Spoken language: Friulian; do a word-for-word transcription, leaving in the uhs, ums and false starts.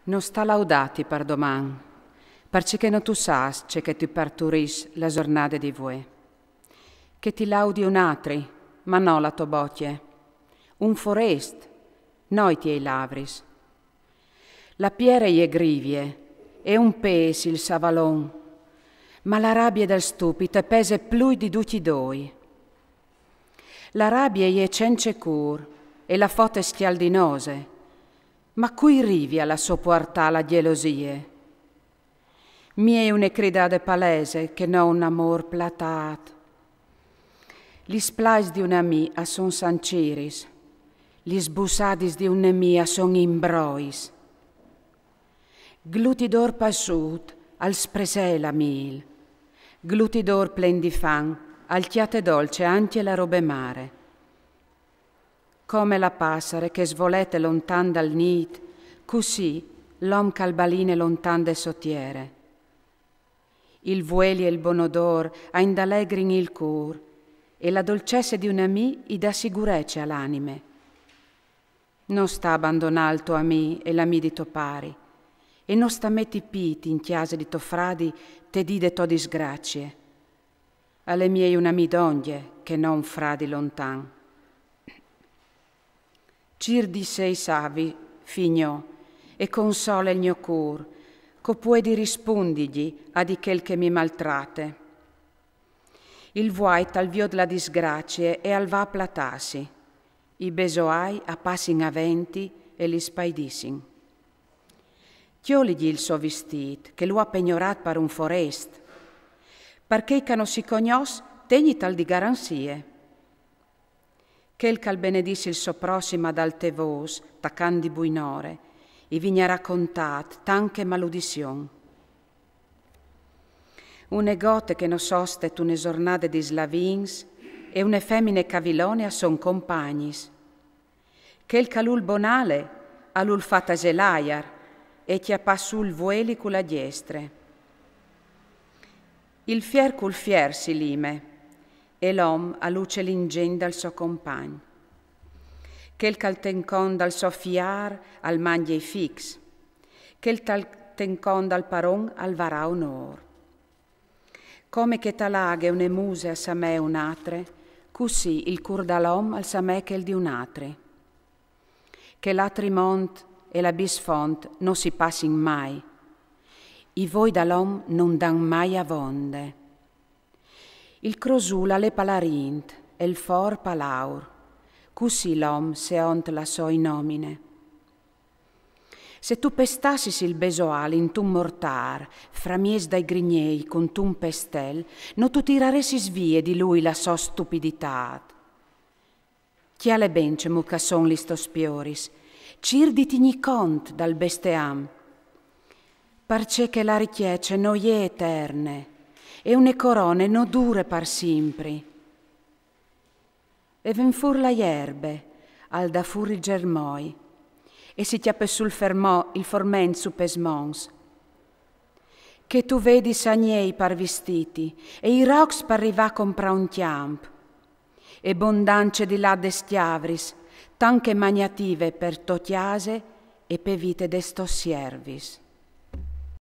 No sta laudâti par doman, parcè che no tu sâs ce che ti parturìs la zornade di vuê. Che ti laudi un atri, ma no la tô bocje. Un forest, no i tiei lavris. La piere e je grivie, e un pês il savalon, ma la rabie dal stupit e pese plui di ducj i doi. La rabie e je cence cûr, e la fot e scjaldinose, ma cui rivie la sopuartâ la gjelosie? Miei une cridade palese che no un amôr platât. Lis plaiis di un amì a son sanciris, lis bussadis di un nemì a son imbrois. Glutidôr passût al spresee l'amîl, glutidôr plen di fam al cjate dolce ancje la robe mare. Come la passare che e svolete lontan dal nît, cussì l'om che al baline lontan de sô tiere. Il vueli e il bon odôr a indalegrin il cûr, e la dolcesse di un amì i dà sigurece a l'anime. No sta bandonâ il to amì e l'amì di to pari, e no sta meti pît in cjase di to fradi te dì de tô disgracie. Al è miei un amì dongje che no un fradi lontan. Cîr di sei savi, fi gno, e console il gno cûr, che o puedi rispundigji a di chel che mi maltrate. Il vuait al viôt la disgracie e al va a platâsi. I besoâi a passin aventi e li spaidissin. Cjoligji il so vistît, che lu à pegnorât par un forest. Par chei che no si cognòs, tegnital di garanzie. Chel che al benedìs il so prossim ad alte vôs, tacant di buinore, i vignarà contât tant che maludizion. Une gote che no soste tune zornade di slavins e une femine cavilone a son compagnis. Chel che al ûl bonale, al ûl fâ tasê l'aiar e cjapâ sù il vueli cu la diestre. Il fier cul fier si lime, e l'om al uce l'ingegn dal so compagn. Chel che al ten cont dal so fiar al mangje i fics. Chel che al ten cont dal paron al varà onôr. Come che te laghe une muse a samee une altre, cussì il cûr dal om al samee chel di un altri. Che l'altri mont e la bisfont no si passin mai. I voi dal om no 'nd àn mai avonde. Il crosûl al è palarint e il for palaur, cussì l'om se ont la sô inomine. Se tu pestassis il besoal intun mortâr, framieç dai grignei cuntun pestel, no tu tiraressis vie di lui la sô stupiditât. Cjale ben cemût che a son lis tôs pioris, cîr di tignî cont dal besteam, parcè che la ricjece no je eterne, e une corone no dure par simpri. E ven fûr la jerbe, al dà fûr il germoi, e si cjape sù il fermo-, il forment su pes monts. Che tu vedis agnei par vistîti, e i rocs par rivâ a comprâ un cjamp, e bondance di lat des cjavris, tant che magnative par tô cjase e pe vite des tôs siervis.